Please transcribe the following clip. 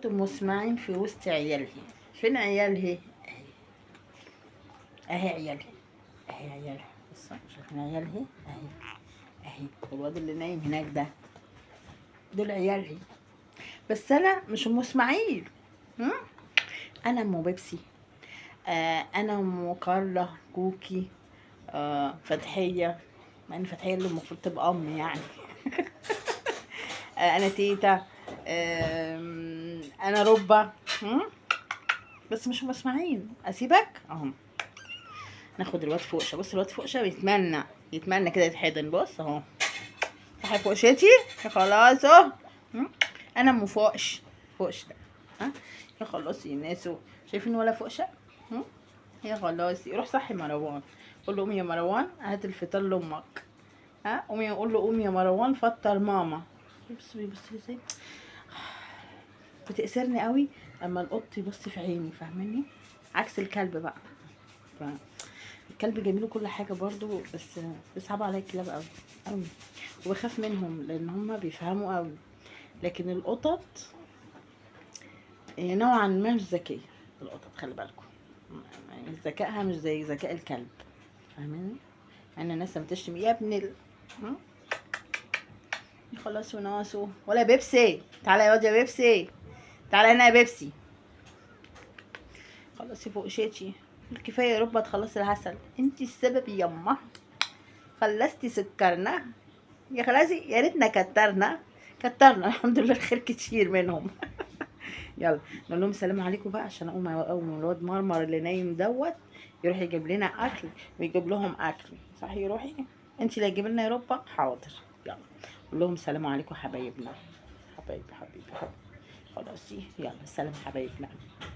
ام اسماعيل في وسط عيالها. فين عيالها؟ اهي عيالها، اهي عيالها. بصوا شايفين عيالها اهي اهي. والواد اللي نايم هناك ده، دول عيالها. بس انا مش ام اسماعيل، انا ام بيبسي، انا ام كارلا كوكي، فتحيه، مع ان فتحيه اللي المفروض تبقى ام يعني. انا تيتا، انا ربة، بس مش ام اسماعيل. اسيبك اهو. ناخد الواد فوقشه. بص الواد فوقشه بيتمنى، يتمنى كده يتحضن. بص اهو، صح يا فوقشتي؟ خلاص اهو. انا ام فوقش، فوقش ده. ها يا خلاص يا ناسو، شايفين ولا فوقشه؟ يا خلاص روح صحي مروان، قول له قوم يا مروان هات الفطار لامك. ها قوم، قول له قوم يا مروان فطر ماما. بص بيبص لي ازاي، بتأثرني قوي اما القط يبص في عيني، فاهماني؟ عكس الكلب بقى. الكلب جميل وكل حاجة برضو، بس بيصعبوا عليا الكلاب قوي قوي، وبخاف منهم لان هما بيفهموا قوي. لكن القطط نوعا ما مش ذكية. القطط خلي بالكم يعني ذكائها مش زي ذكاء الكلب، فاهماني؟ يعني الناس لما تشتم يا ابن ال... خلاص وناسو. ولا بيبسي، تعالى يا واد يا بيبسي، تعالى هنا يا بيبسي. خلصي فوق شيتي الكفاية يا رب تخلصي العسل، انتي السبب يما، خلصتي سكرنا يا خلاصي، يا ريتنا كترنا كترنا، الحمد لله الخير كتير منهم. يلا نقول لهم السلام عليكم بقى، عشان اقوم اقوم الواد مرمر اللي نايم دوت يروح يجيب لنا اكل ويجيب لهم اكل. صح يروحي انتي اللي تجيب لنا يا ربا؟ حاضر. يلا قول لهم السلام عليكم حبايبنا، حبايبي حبيبي حبيبي. خلاص يلا سلام حبايبنا.